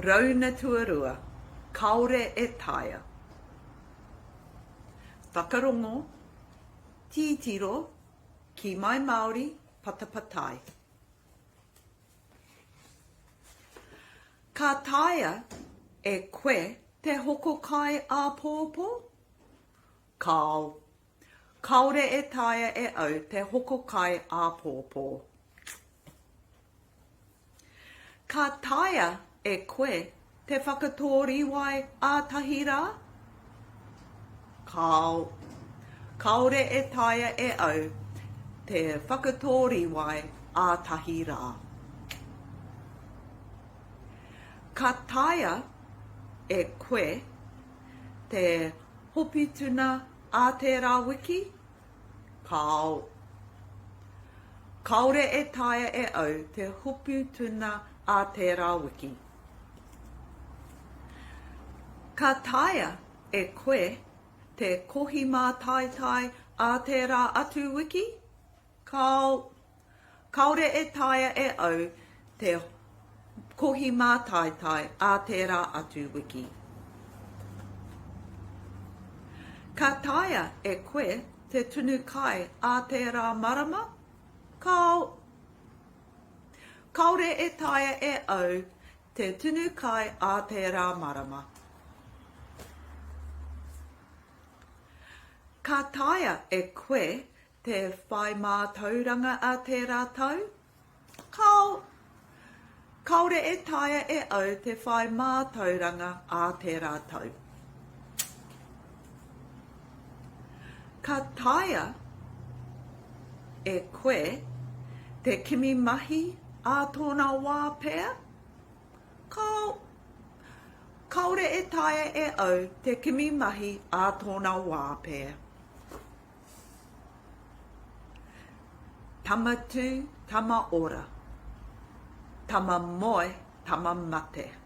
Rauna tuarua, Kāore e taea. Whakarongo, tītiro, kī mai Māori, patapatai. Ka taea e koe te hoko kai āpōpō? Kāo. Kāore e taea e au te hoko kai āpōpō. Ka taea e koe te whakatō rīwai ā-tahi rā? Kāo. Kāore e taea e au te whakatō rīwai ā-tahi rā. Ka taea e koe te hopi tuna ā tērā wiki? Kāo. Kāore e taea e au te hopu tuna ā tērā wiki. Ka taea e koe te kohi mātaitai ā tērā atu wiki? Kāo. Kāore e taea e au te kohi mātaitai ā tērā atu wiki. Ka taea e koe te tunu kai ā tērā marama? Kāo. Kāore e taea e au te tunu kai ā tērā marama. Ka taea e koe Te whai mātauranga a tērā tau? Kāo. Kāore e taea e au te whai mātauranga ā tērā tau. Ka taea e koe te kimi mahi ā tōna wā pea? Kāo. Kāore e taea e au te kimi mahi ā tōna wā pea. Tama tū, tama ora. Tama moe, tama mate.